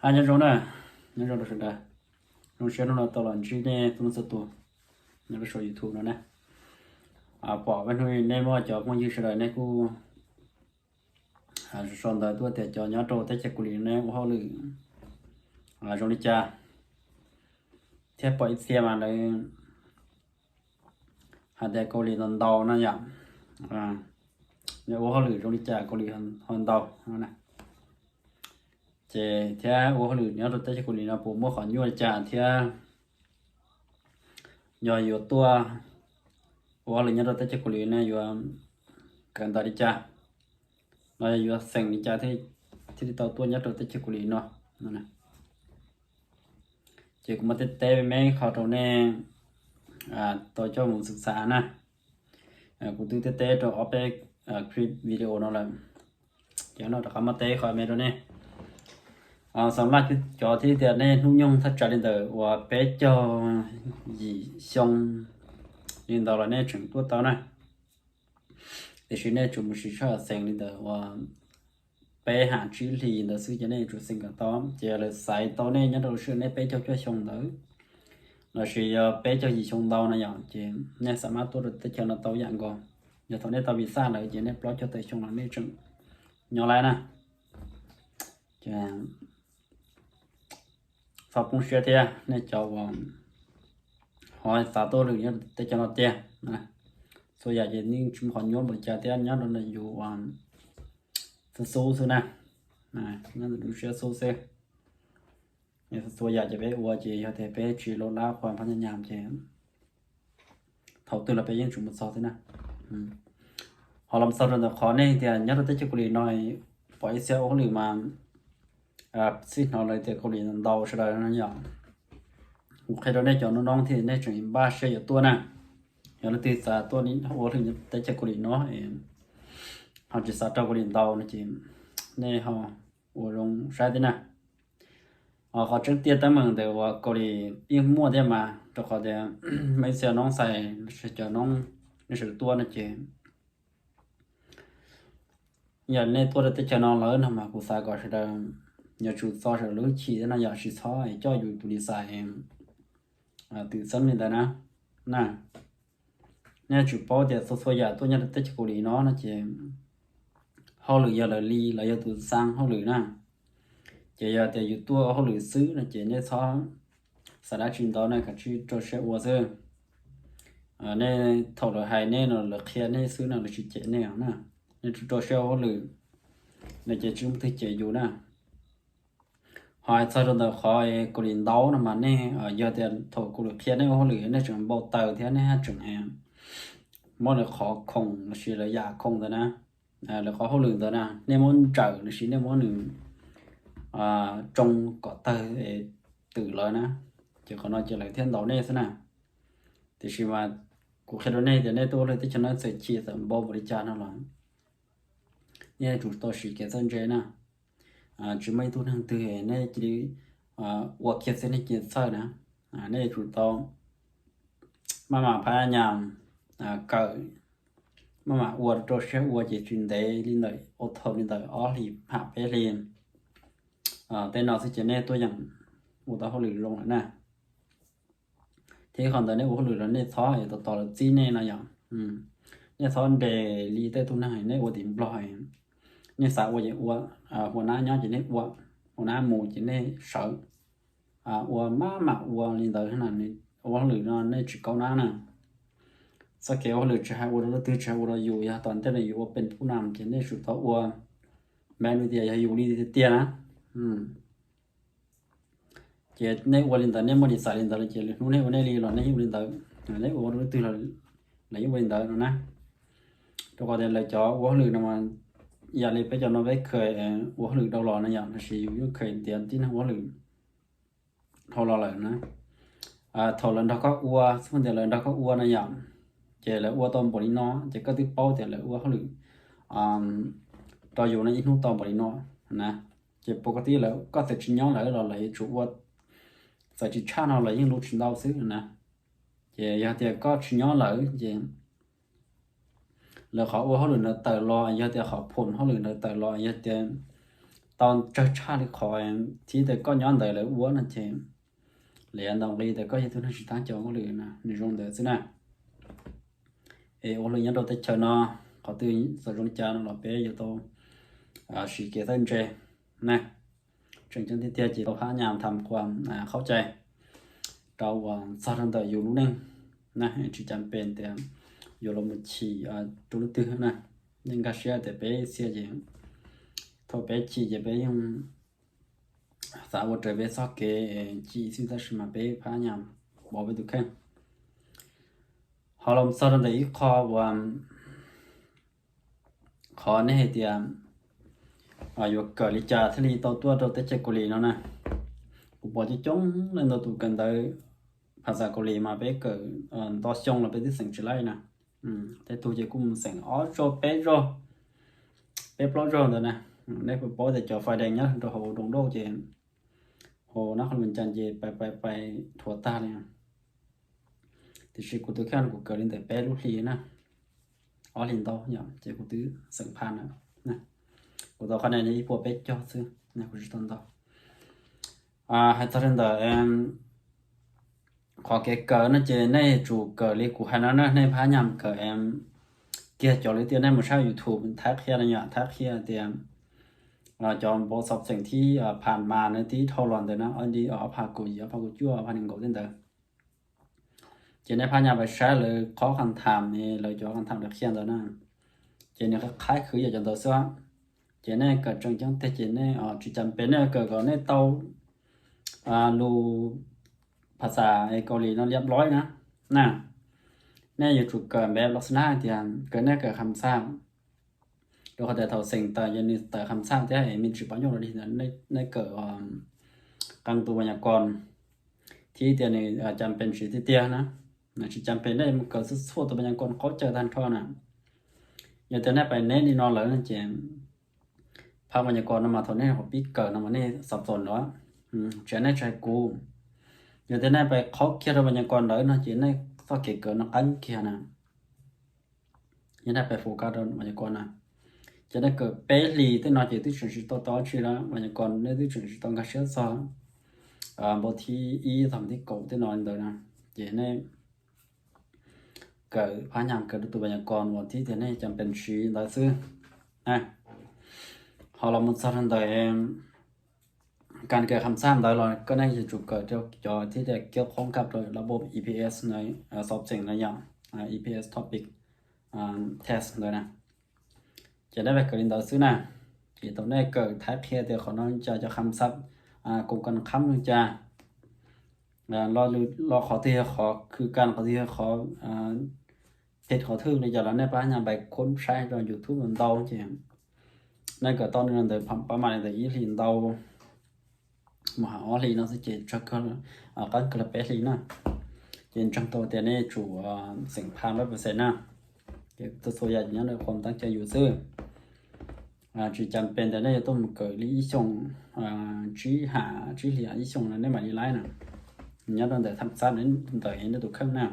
Hais nyob zoo na, nyob zoo rau sawv daws. Zoo siab hnub no tau los ntsib nej txhua leej txhua tus nyob rau saum YouTube no na. Pom hnub no nej muaj cov phooj ywg sawv daws nej kuj sau ntawv tuaj tias cov nyob rau teb chaws Kaus Lim nej ua hauj lwm zoo li cas, thiab pom ib txhia mas lawv hais tias Kaus Lim ntau ntau na yom, yog ua hauj lwm zoo li cas Kaus Lim ho ntau na. Ces thiab ua hauj lwm nyob rau teb chaws Kaus Lim no puas muaj qhov nyuaj li cas thiab yog yuav tuaj ua hauj lwm nyob rau teb chaws Kaus Lim no yuav kawm ntawv li cas, los yog yuav xeem li cas thiaj li tau tuaj nyob rau teb chaws Kaus Lim no. Ces kuv muab teb teb me me qho rau nej tau coj mus xwm xas na. Kuv twb teb teb rau ob peb clip video no lawm, ces no rov qab muab teb qho me rau nej. Xam laj cov thiab tias nej hnub nyoog thaj tsam li ntawm uas peb caug yim xyoo li ntawd los nej tseem tuaj tau na. Tiam sis nej tsum mus siv sij hawm xeem li ntawd uas peb ham tsib hlis ntawd xwb ces nej yuav tsum xeem kom tau. Ces lawv xaiv tau nej nyob rau lub sij hawm nej peb caug cuaj xyoo ntawd lossis yog peb caug yim xyoo ntau no yom, ces nej xam mab tuaj rau teb chaws no tau yam nkaus. Yog thaum nej tau visa lawm ces nej plaub caug tawm xyoo los nej tseem nyob lawm na. Ces txhob poob siab thiab nej cov uas ho xav tuaj hauj lwm nyob teb chaws no tiag. Txhua yam ces yeej tsis muaj qhov nyuaj npaum li cas thiab nyob rau ntawm yus xub xub xwb na. Nyob ntawm lub siab xub xwb. Txhua yam ces peb ua ces yog tias peb tsis loj lab qhuas phab nyas nyas ces thaum twg los peb yeej tsis mus txog thiab na. Ho los txog rau ntawm qhov nej tias nyob rau teb chaws Kaus Lim no pom ib txhia ua hauj lwm mas xij hnov lawv tias Kaus Lim ntau sawv daws no yom. Kuv qhia rau nej cov noob noob thiab nej tseem npaj siab yuav tuaj na. Yog leej twg xav tuaj ua hauj lwm teb chaws Kaus Lim no ho tsis xav rau Kaus Lim ntau no ces nej ho ua zoo saib thiab na. Qhov tseeb tiaj teeb meem ntawm uas Kaus Lim yeej muaj thiab mas rau qhov tias muaj ib txhia noob xais cov noob nej sawv tuaj no ces yog nej tuaj rau teb chaws no lawm no mas kuv xav kom sawv daws yuav tsum txo sawv daws lub hwj chim thiab no yom, tsis txhob coj yus tus lis xais twm txeeb li ntawd na. Na, nej yuav tsum paub tias txhua txhua yam tuaj nyob rau teb chaws Kaus Lim no no ces hauj lwm yog lawv li, lawv yog tus xaa hauj lwm na. Ces yog tias yus tuaj hauj lwm xwb no ces nej txhob xav dab tsi ntau na, kav tsij rau siab ua xwb. Nej thaum lawv hais nej no lawv qhia nej xwb no lawv tsis cem nej na. Nej rau siab ua hauj lwm no ces tsis muaj twg cem yus na. Ho hais txog rau ntawm qhov Kaus Lim ntau no mas nej yog tias thaum Kaus Lim qhia nej ua hauj lwm nej tseem npau taws thiab nej haj tseem muab lawv qhov khoom lossis lawv yam khoom ntawd na, lawv qhov hauj lwm ntawd na nej muab ntsawm lossis nej muab nws tsoo kom tawg twm lawv na, ces qhov no ces lawv thiaj ntaus nej xwb na. Tiam sis mas kuv qhia rau nej tias nej tuaj ua hauj lwm teb chaws no txawm chim txawm npau npaum li cas no los nej yuav tsum tau siv kev txawj ntse na. Tsis muaj ib tug neeg twg nej cia li ua kiag xwb nej cia li txawj na. Nej yuav tsum tau maj mam phab nyas kawm, maj mam ua rau siab ua ces tsis ntev li ntawm ua thaum li ntawm ob hlis ham peb hlis tej no xwb ces nej tuaj yeem ua tau hauj lwm zoo lawm na. Thiab qhov ntawd nej ua hauj lwm los nej txhob es tos tos lawv txib nej no yom. Nej txhob nres li tej tug neeg nej ua tim Nplog, nej xav ua ces ua, hua nab nyob ces nej ua, hua nab mus ces nej sawv. Ua maj mam ua li ntawd na, ua hauj lwm no nej tsis kaub nab na. Txoj kev ua hauj lwm tsis hais ua rau leej twg, tsis hais ua rau yus, yog tom ntej no yus ua pes pub na ces nej tsum tau ua, me nu tias yog yus li tiag tiag na. Ces nej ua li ntawd nej muaj lis xais li ntawd ces lwm hnub nej ua nej li los nej yeej ua li ntawd, nej ua rau leej twg los lawv yeej ua li ntawd no na. Rau qhov tias lawv cov ua hauj lwm no mas yam li peb cov no peb kheev ua hauj lwm dhau los no yom, tab sis yus yeej kheev ntiav tib neeg ua hauj lwm dhau los lawm na. Thaum lawv nrog koj ua, xub tias lawv nrog koj ua no yom, ces lawv ua tau npaum li no ces koj twb paub tias lawv ua hauj lwm rau yus no ib hnub tau npaum li no na. Ces pom koj twb lawv, koj txawm tsis nyob lawm los lawv yuav tsum ua, txawm tsis tshaj no lawv yeej luv tsis ntau xwb na. Ces yog tias koj tsis nyob lawm ces lawv qhov ua hauj lwm ntawd tawm los, yog tias qhov phoom hauj lwm ntawd tawm los, yog tias tau tsawg tshaj li qhov thib tias koj nyob ntawd lawv ua no ces lawv yuav ntaus nqi tias koj yog tus neeg tsis tab caug hauj lwm na, nws zoo ntawd xwb na. Es ua hauj lwm nyob rau teb chaws no, qhov twg txawm zoo li cas no los peb yuav tau siv kev txawj ntse na. Tseem ceeb tiag tiag ces tau phab nyas tham qhuas qhaub cai rau uas txog rau ntawm yus lub neej na, tsis cas pes tias yuav los mus chim rau lub twg na. Nej nkag siab tias peb txhia ces thaum peb chim ces peb yeej xav ua raws peb txoj kev chim xwb, tab sis mas peb phab nyas pov peb tus kheej. Ho los txog rau ntawm ib qho uas qhov nej hais tias yuav kawm li cas thiaj li tau tuaj rau teb chaws Kaus Lim no na. Kuv pom coob coob leej ntau tus kawm ntawv phas xas Kaus Lim mas peb kawm ntau xyoo los peb twb xeem tsis laib na. Tej tug ces kuj mus xeem ob zaug peb zaug, peb plaub zaug ntawd na. Nej puas paub tias cov fais dees nyob rau hauv Doos Dauj ces hauv nab qhov lus cas ces pais pais pais dhuav tag li. Tiam sis kuv tus kheej kuv kawm li ntawm peb lub hlis na, ob hlis ntau yom, ces kuv twb xeem phas lawm. Kuv tau qhov ne ib puas peb caug xwb, kuv tsis tau ntau. Hais txog li ntawm qhov kev kawm no ces nej yuav tsum kawm li kuv hais no na, nej phab nyas kawm kiag cov lwm tiam nej mus saib YouTube Thaib qhia no yom, Thaib qhia tias cov npau xov xeem thib phas mas nws thib dhau los ntawd na, ob li ob phav kaum yim, ob phav kaum cuaj, ob phav nees nkaum tej ntawd. Ces nej phab nyas pais saib lawv qhov qhas tham, lawv cov qhas tham lawv qhia ntawd na, ces nws qhaib khwv yam cov ntawd xwb. Ces nej kawm tseem ceeb tiag ces nej tsis cas pes nej kawm kom nej tau lus phas xas Kaus Lim no liab loib na. Na, nej yuav tsum kawm npe los xwb na tias kawm nej kawm kham xaj. Rau qhov tias thaum xeem tawm yog nws tawm kham xaj thiab es me ntsis pab nyuj los li ntawd, nej kawm qee tus vas nyas kos thiab tias nws cas pes siv tiag tiag na. Tsis cas pes nej mus kawm txhua txhua tus vas nyas kos qaub cawv tag nrho na. Yog tias nej pais neb li no lawm no ces phab vas nyas kos no mas thaum nej qhov pib kawm no mas nej xav txaus no, tsis nej tsis hais kuv. Yog tias nej pais qhaub kiag rau vas nyas kos ntawd no ces nej txoj kev kawm no qeeb kiag na. Yog nej pais fus kaj rau vas nyas kos na, ces nej kawm peb hlis tej no ces twb tseem tsis tau tau dab tsi lawm, vas nyas kos nej twb tseem tsis tau nkag siab txog npau thib ib txog npau thib kaum tej no li ntawd na. Ces nej kawm phab nyas kawm rau tus vas nyas kos uas thiab tias nej cas pes siv ntawd xwb. Ho los mus txog rau ntawm kas kawm kham xaj ntawd los koj nej yuav tsum kawm rau cov thiab tias kiab qhob nkaj rau lab E P S na, xov xeem na yom, E P S topic test ntawd na. Ces nej pais kawm li ntawd xwb na. Ces thaum nej kawm Thaib qhia tias qhov no cas cov kham xaj koom kas khab no cas, los qhov twg yog qhov khwv kas, qhov twg yog qhov phem, qhov twg li cas los nej pab nyas pais khub saib rau YouTube ntau ces nej kawm tau li ntawd pab mam li ntawd ib hlis ntau mus hais ob hlis no xwb ces tsawg kawg, qeeb kawg li peb hlis na. Ces ntseeg tau tias nej yuav tsum xeem phas lab pes xees na. Ces txhua txhua yam nyob ntawm qhuas teeb caw yus xwb. Tsis cas pes tias nej yuav tuaj mus kawm li ib xyoos, tsib ham tsib hlis ib xyoos no nej mam li laib na. Nyob rau ntawm tham xab ntawm nej tus kheej na.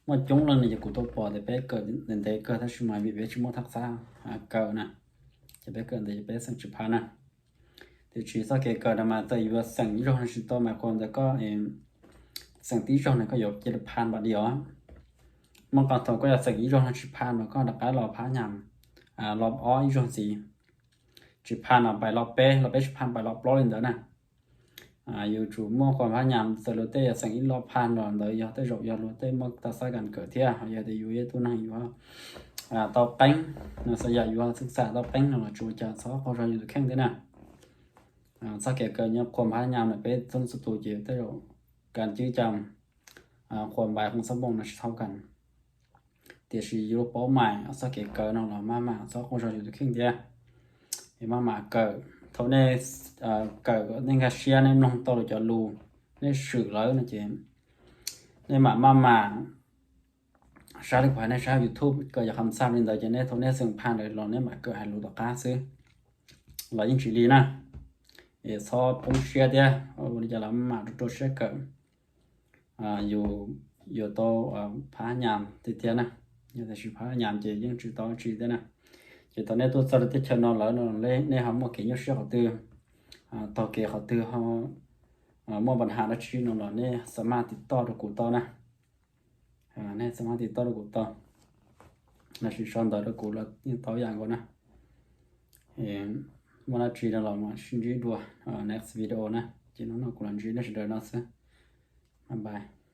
Muaj coob leej no ces kuv tau pom tias peb kawm ntev ntev kawg tab sis mas vim peb tsis muaj tham xab kawm na, ces peb kawm ntawd ces peb xeem tsis phas na. Tiam sis txoj kev kawm no mas txawm yuav xeem ib zaug no tsis tau mas qhuas ntawd koj xeem tib zaug no koj yuav cia li phas npaum li os. Muaj qee thaum koj yuav xeem ib zaug no tsis phas mas koj rov qab los phab nyas los ob ib zaug ntxiv. Tsis phas no pais los peb, los peb tsis phas pais los plaub li ntawd na. Yuav tsum muaj qhuas phab nyas txawm luag tej yuav xeem ib los phas los ntawd yog tej zaum yog luag tej muaj tham xab kas kawm thiab, yog tias yus yog tus neeg yuav tau qeeb, no xav yam yuav xeem xam tau qeeb no los tsis ua cas, txhob qaug zog yus tus kheej thiab na. Txoj kev kawm nyob qhuas phab nyas no peb txhua txhua tus ces tej zaum kas cwb cas qhuas npais qhuas xab npoos no tsis tau kas. Tiam sis yus lub paub mais txoj kev kawm no los maj mam txhob qaug zog yus tus kheej thiab. Es maj mam kawm, thaum nej kawm nej nkag siab nej mloog tau lawv cov lus, nej swm lawm no ces nej mam maj mam saib li kuv hais, nej saib YouTube kawm cov kham xaj li ntawd ces nej thaum nej xeem phas ntawd los nej mam kawm hais lus tom qab xwb los yeej tsis li na. Es txhob poob siab thiab, ua li cas los maj mam rau rau siab kawm. Yus yuav tau phab nyas tiag tiag na, yog tias tsis phab nyas ces yeej tsis tau tsi thiab na. Ces thaum nej tuaj txog rau teb chaws no lawm no, nej ho muaj kev nyuaj siab qhov twg, taug kev qhov twg, muaj pab has dab tsi no los nej xa maj tiv toj rau kuv tau na. Nej xa maj tiv toj rau kuv tau, los sis sau ntawv rau kuv los yeej tau ib yam nkaus na. Muaj dab tsi no los mam sib ntsib dua next video na. Ces hnub no kuv los ntsib nej sawv daws no xwb. Bye bye.